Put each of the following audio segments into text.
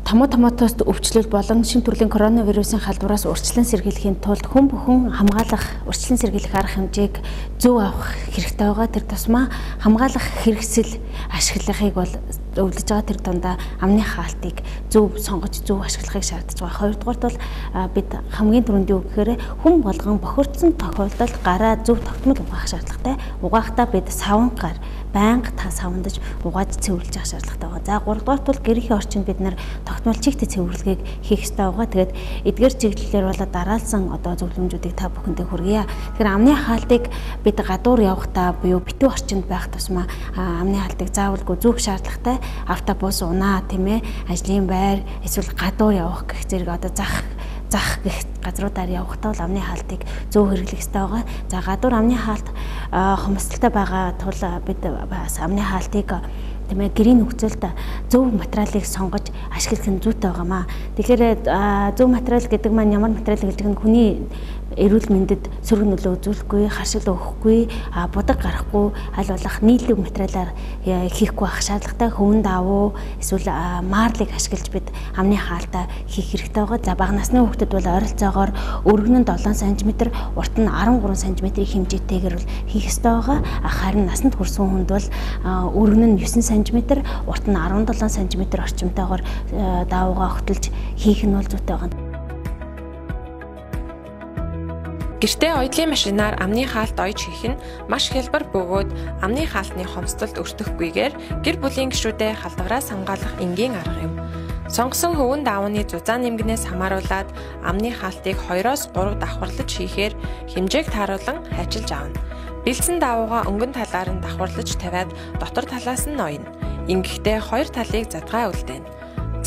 Томатоос өвчлөл болон шинэ төрлийн коронавирусын халдвараас урьдчилан сэргийлэхийн тулд хүн бүхэн хамгаалах, урьдчилан сэргийлэх арга хэмжээг зөв авах хэрэгтэй байгаа. Тэр тусмаа хамгаалах хэрэгсэл ашиглахыг бол зөвлөж байгаа. Тэр дундаа амны хаалтыг зөв сонгож зөв ашиглахыг шаардж байгаа. Хоёрдугаарт бол бид хамгийн түрүүнд юу гэхээр хүн болгон бохирдсон тохиолдолд гараа зөв тогтмол угаах шаардлагатай. Угаахтаа бид савнгаар байнга та савндаж угааж цэвэрлж явах шаардлагатай байгаа. За гуравдугаарт бол гэрийн орчинд бид нар тогтмол чигт цэвэрлэгийг хийх ёстой байгаа. Тэгээд эдгээр чиглэлээр бол дараалсан одоо зөвлөмжүүдийг та бүхэндээ хүргье. Тэгэхээр амны хаалтыг бид гадуур явахдаа буюу битүү орчинд байх тусмаа амны хаалтыг заавалгүй зүүх шаардлагатай. Автобус унаа тийм ажлын байр эсвэл гадуур явах гэх зэрэг одоо зах гэх газруудаар явахдаа бол амны хаалтыг зөв хэрэглэх ёстой байгаа. За гадуур амны хаалт хомсдолтой байгаа тул бид бас амны хаалтыг тийм гэрийн нөхцөлд зөв материалыг сонгож ашиглах нь зүйтэй байгаамаа. Тэгэхээр зөв материал гэдэг маань ямар материал гэдэг нь хүний эрүүл мэндэд сөрөг нөлөө үзүүлэхгүй, харшил өгөхгүй, будаг гарахгүй, аль болох нийлэг материалаар хийхгүй байх шаардлагатай. Хөвөн давуу эсвэл маарлыг ашиглаж бид амны хаалтаа хийх хэрэгтэй байгаа. За бага насны хүүхдэд бол ойролцоогоор өргөн нь 7 см, урт нь 13 см-ийн хэмжээтэйгээр бол хийх ёстой байгаа. Харин насанд хүрсэн хүнд бол өргөн нь 9 см, урт нь 17 см орчимтойгоор давуугаа огтлж хийх нь бол зүйтэй байгаа. Гэртээ оёдлын машинаар амны хаалт ойж хийх нь маш хялбар бөгөөд амны хаалтны хомсдолд өртөхгүйгээр гэр бүлийн гишүүдээ халдвараас хамгаалах энгийн арга юм. Сонгосон хөвөн даавны зузаан нэмгнээс хамааруулаад амны хаалтыг 2-оос 3 давхарлаж хийхээр хэмжээг тааруулан хайчилж авна. Бэлдсэн даавуугаа өнгөн талаар нь давхарлаж тавиад дотор талаас нь ноёно. Ингэхдээ хоёр талыг задгай үлдээнэ.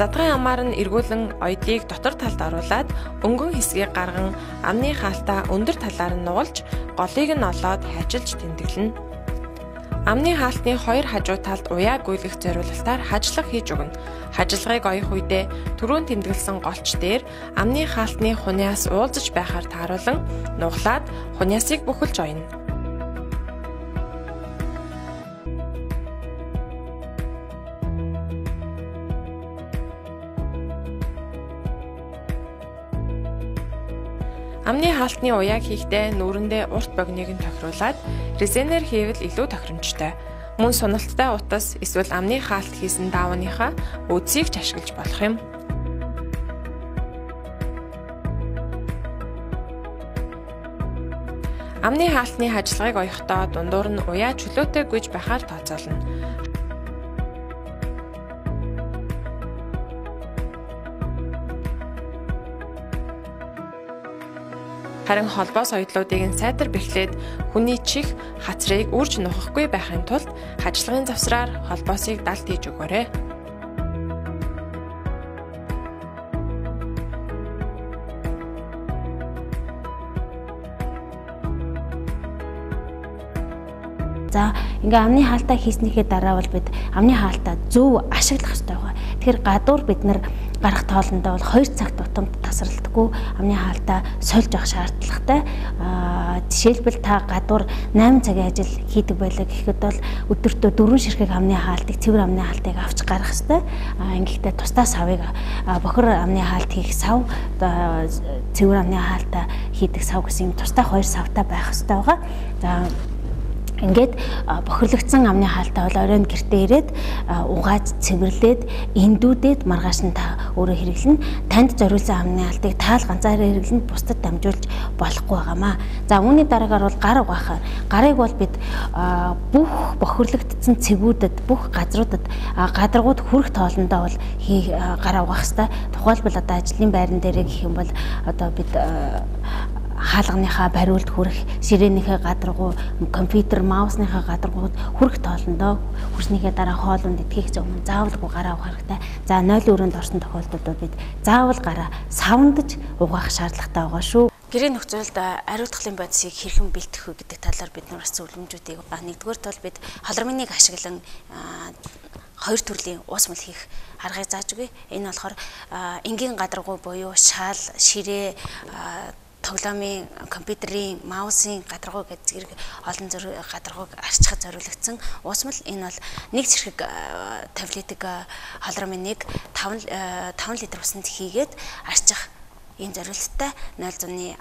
Задгай амаар нь эргүүлэн оёдлыг дотор талд оруулаад өнгөн хэсгийг гарган амны хаалтаа өндөр талаар нь нугалж голыг нь олоод хайчилж тэмдэглэнэ. Амны хаалтны хоёр хажуу талд уяа гүйлгэх зориулалтаар хажлага хийж өгнө. Хажлагыг оёх үедээ түрүүн тэмдэглэсэн голч дээр амны хаалтны хуниас уулзаж байхаар тааруулан нуглаад хуниасыг бүхэлж оёно. Амны хаалтны уяаг хийхдээ нүүрэндээ урт богиныг нь тохируулаад резинээр хийвэл илүү тохиромжтой. Мөн суналттай утас эсвэл амны хаалт хийсэн даавныхаа үдсийг ч ашиглаж болох юм. Амны хаалтны хажлагыг оёхдоо дундуур нь уяа чөлөөтэй гүйж байхаар тооцоолно. Харин холбоос оёдлуудыг нь сайтар бэхлээд хүний чих хацрыг үрж нухахгүй байхын тулд хажлагын завсраар холбоосыг далд хийж өгөөрэй. За ингээ амны хаалтаа хийснийхээ дараа бол бид амны хаалтаа зөв ашиглах ёстой байгаа. Тэгэхээр гадуур бид нар гарах тоолондоо бол 2 цаг тутамд тасралтгүй амны хаалтаа сольж авах шаардлагатай. Жишээлбэл та гадуур 8 цагийн ажил хийдэг байлаа гэхэд бол өдөртөө 4 ширхэг амны хаалтыг, цэвэр амны хаалтыг авч гарах ёстой. Ингэхдээ тусдаа савыг бохор амны хаалт хийх сав, цэвэр амны хаалтаа хийдэг сав гэсэн юм тусдаа 2 савтай байх ёстой байгаа. За ингээд бохирлогдсон амны хаалтаа бол оройн гэртээ ирээд угааж цэвэрлээд эндүүдээд маргааш нь та өөрөө хэрэглэнэ. Танд зориулсан амны хаалтыг таал ганцаараа хэрэглэнэ, бусдад дамжуулж болохгүй байгаамаа. За үүний дараагаар бол гар угаах. Гарыг бол бид бүх бохирлогдсон цэгүүдэд, бүх газруудад гадаргууд хүрэх тоолондоо бол гараа угаах ёстой. Тухайлбал одоо ажлын байран дээрээ гэх юм бол одоо бид хаалганыхаа бариулд хүрэх, ширээнийхээ гадаргуу, компьютер, маусныхаа гадаргууд хүрэх тоолондоо хүрснийхээ дараа хоолунд идэхийг зөвхөн заавалгүй гараа угаах хэрэгтэй. За 0 өрөөнд орсон тохиолдолд бид заавал гараа савндаж угаах шаардлагатай байгаа шүү. Гэрийн нөхцөлд ариутгалын бодисыг хэрхэн бэлтгэх вэ гэдэг талаар бид нар бас зөвлөмжүүдийг нэгдүгээр тул бид холормыныг ашиглан хоёр төрлийн ус мөл хийх аргыг зааж өгье. Энэ болохоор энгийн гадаргуу буюу шал, ширээ, Тоглоомын, компьютерийн, маусын гадаргуу гэж зэрэг олон гадаргууг арчихад зориулагдсан уусмал. Энэ бол нэг зэрэг таблетик холроминыг 5 литр усанд хийгээд арчих ийм зориулттай 0.15%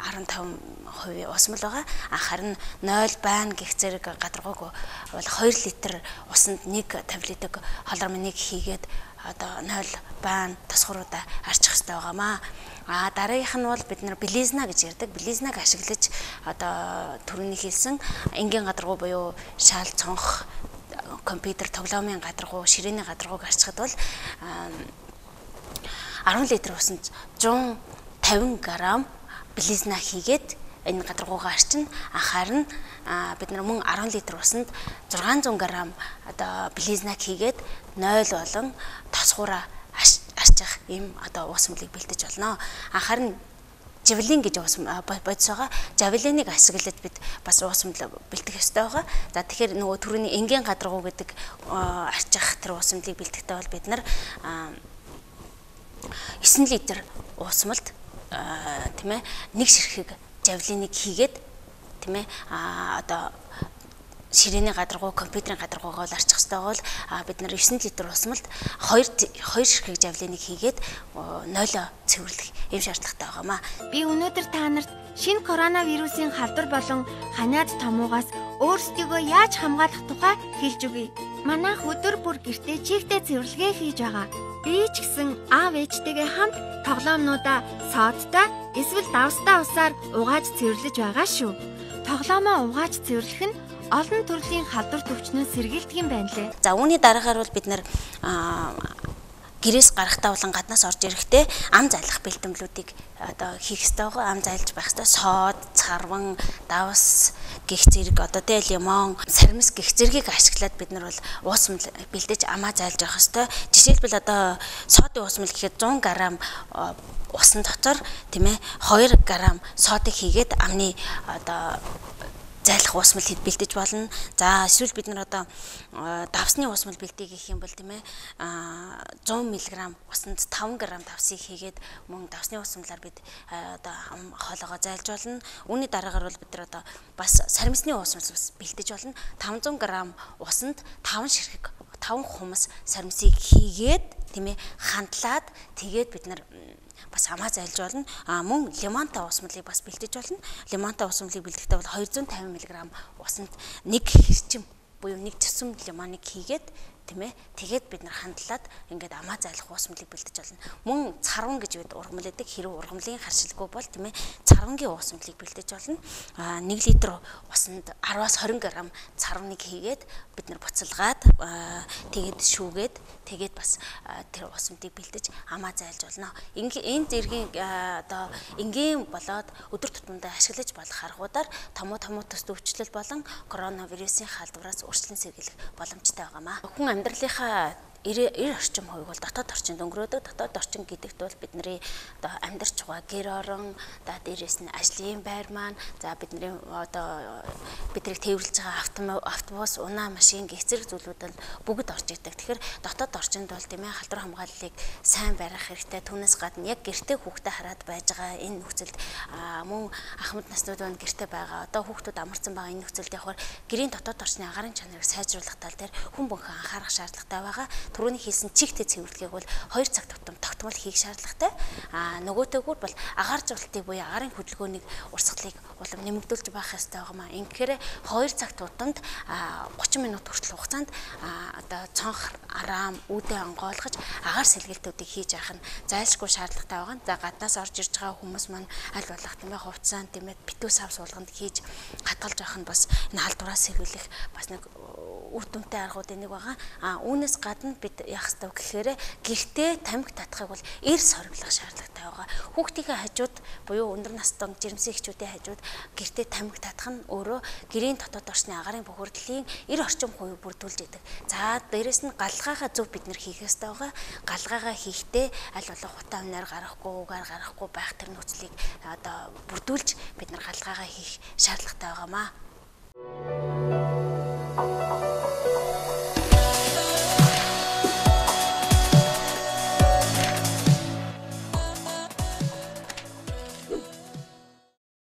уусмал байгаа. Харин 0 байна гэх зэрэг гадаргууг бол 2 литр усанд нэг таблетик холроминыг хийгээд одоо 0 байна тосгоруудаа арчих хэрэгтэй байгаамаа. А дараагийнх нь бол бид нар белизна гэж ярьдаг. Белизнаг ашиглаж одоо түрүүний хэлсэн энгийн гадаргуу буюу шал, цонх, компьютер, тоглоомын гадаргуу, ширээний гадаргууг арчихад бол 10 литр усанд 150 г белизна хийгээд энэ гадаргуугаа арчина. Харин бид нар мөн 10 литр усанд 600 г одоо белизнаг хийгээд 0 болон тосгоороо арчих ийм одоо уусмалыг бэлтэж болно. Харин жавелин гэж бодис байгаа. Жавелинийг ашиглаж бид бас уусмал бэлтгэх ёстой байгаа. За тэгэхээр нөгөө түрүүний энгийн гадаргуу гэдэг арчих тэр уусмалыг бэлтгэхдээ бол бид нар 9 литр уусмалд тийм ээ нэг ширхэг жавелинийг хийгээд тийм ээ одоо ширээний гадаргуу, компьютерийн гадаргуугаа бол арчих ёстой бол бид нар 9 литр усмалд 2 ширхэг жавлиныг хийгээд 0-о цэвэрлэх ийм шаардлагатай байгаамаа. Би өнөөдөр та нарт шинэ коронавирусын халдвар болон ханиад томуугаас өөрсдийгөө яаж хамгаалах тухай хэлж өгье. Манайх өдөр бүр гэртээ чигтээ цэвэрлэгээ хийж байгаа. Би ч гэсэн аав ээжтэйгээ хамт тоглоомнуудаа содтой эсвэл давстай усаар угааж цэвэрлэж байгаа шүү. Тоглоомоо угааж цэвэрлэх нь олон төрлийн халдвар төвчнөөс сэргийлдэг юм байна лээ. За үүний дараагаар бол бид нар гэрээс гарахтаа болон гаднаас орж ирэхдээ ам зайлах бэлтгэлүүдийг одоо хийх ёстой байгаа. Ам зайлж байх ёстой. Сод, царван, давс гэх зэрэг одоо тэ лимон, сармис гэх зэргийг ашиглаад бид нар бол уусмал бэлдэж амаа зайлж явах ёстой. Жишээлбэл одоо содын уусмал гэхэд 100 г усан дотор тийм ээ 2 г содыг хийгээд амны одоо зайлах уусмал хэд бэлдэж болно. За эсвэл бид нар одоо давсны уусмал бэлдээ гэх юм бол тийм ээ 100 мг усанд 5 г давсыг хийгээд мөн давсны уусмалаар бид одоо хоолоогоо зайлж болно. Үүний дараагаар бол бид нар одоо бас сармисны уусмал бас бэлдэж болно. 500 г усанд 5 ширхэг 5 хумс сармисыг хийгээд тийм ээ хандлаад тэгээд бид нар бас амаа зайлж болно. А мөн лимонтой уусмалыг бас бэлдэж болно. Лимонтой уусмалыг бэлдэхдээ бол 250 мг усанд нэг хэрчим буюу нэг цэсэм лимоныг хийгээд тийм ээ тэгээд бид нар хандлаад ингээд амаа зайлах уусмалыг бэлдэж болно. Мөн царван гэж бид ургамал гэдэг. Хэрэг ургамлын харшилгүй бол тийм ээ царвангийн уусмалыг бэлдэж болно. А 1 литр усанд 10-аас 20 г царваныг хийгээд бид нар буцалгаад тэгээд шүүгээд тэгээд бас тэр уусмалыг бэлдэж амаа зайлж болно. Энэ зэргийн одоо энгийн болоод өдөр тутамдаа ашиглаж болох аргуудаар томуу төстэй өвчлөл болон коронавирусын халдвараас урьдчилан сэргийлэх боломжтой байгаамаа. Хүн амьдралынхаа 90 орчим хувийг бол дотоод орчинд өнгөрөөдөг. Дотоод орчин гэдэгт бол бидний одоо амьдарч байгаа гэр орон, за дээрээс нь ажлын байр маань, за бидний одоо биднийг тээвэрлж байгаа автобус, унаа машин гэх зэрэг зүйлүүд нь бүгд орж идэг. Тэгэхээр дотоод орчинд бол тийм ээ халдвар хамгааллыг сайн барих хэрэгтэй. Түүнээс гадна яг гэртээ хүүхдээ хараад байж байгаа энэ нөхцөлд мөн ахмад наснууд байна гэртээ байгаа. Одоо хүүхдүүд амарсан байгаа энэ нөхцөлд явахаар гэрийн дотоод орчны агаарын чанарыг сайжруулах тал дээр хүн бүхэн анхаарах шаардлагатай байгаа. Түрүүний хэлсэн чигтээ цэвэрлэгийг бол 2 цаг тутам тогтмол хийх шаардлагатай. А нөгөөтэйгүүр бол агаар зуралтыг буюу агарын хөдөлгөөнийг урсгалыг улам нэмэгдүүлж байх ёстой байгаа маа. Ингэхээр 2 цаг тутамд 30 минут хүртэл хугацаанд одоо цонх, араам, үүдээ онгойлгож агаар сэлгэлтүүдийг хийж явах нь зайлшгүй шаардлагатай байгаа. За гаднаас орж ирж байгаа хүмүүс маань аль болох тийм ээ хувцаан тийм ээ битүү сав суулганд хийж хадгалж явах нь бас энэ халдвараас сэргийлэх бас нэг үр дүнтэй аргуудын нэг байгаа. А үүнээс гадна бид яах ёстой вэ гэхээр гэртээ тамхи татахыг бол эр сорвилох шаардлагатай байгаа. Хүүхдийнхээ хажууд буюу өндөр настай жирэмсэн эхчүүдийн хажууд гэртээ тамхи татах нь өөрөө гэрийн дотоод орчны агаарын бохирдлын 90 орчим хувийг бүрдүүлж идэг. За дээрэс нь галгаагаа зөв бид нэр хийх ёстой байгаа. Галгаагаа хийхдээ аль болох утаа унаар гарахгүй, угаар гарахгүй байх тэр нөхцөлийг одоо бүрдүүлж бид нар галгаагаа хийх шаардлагатай байгаамаа.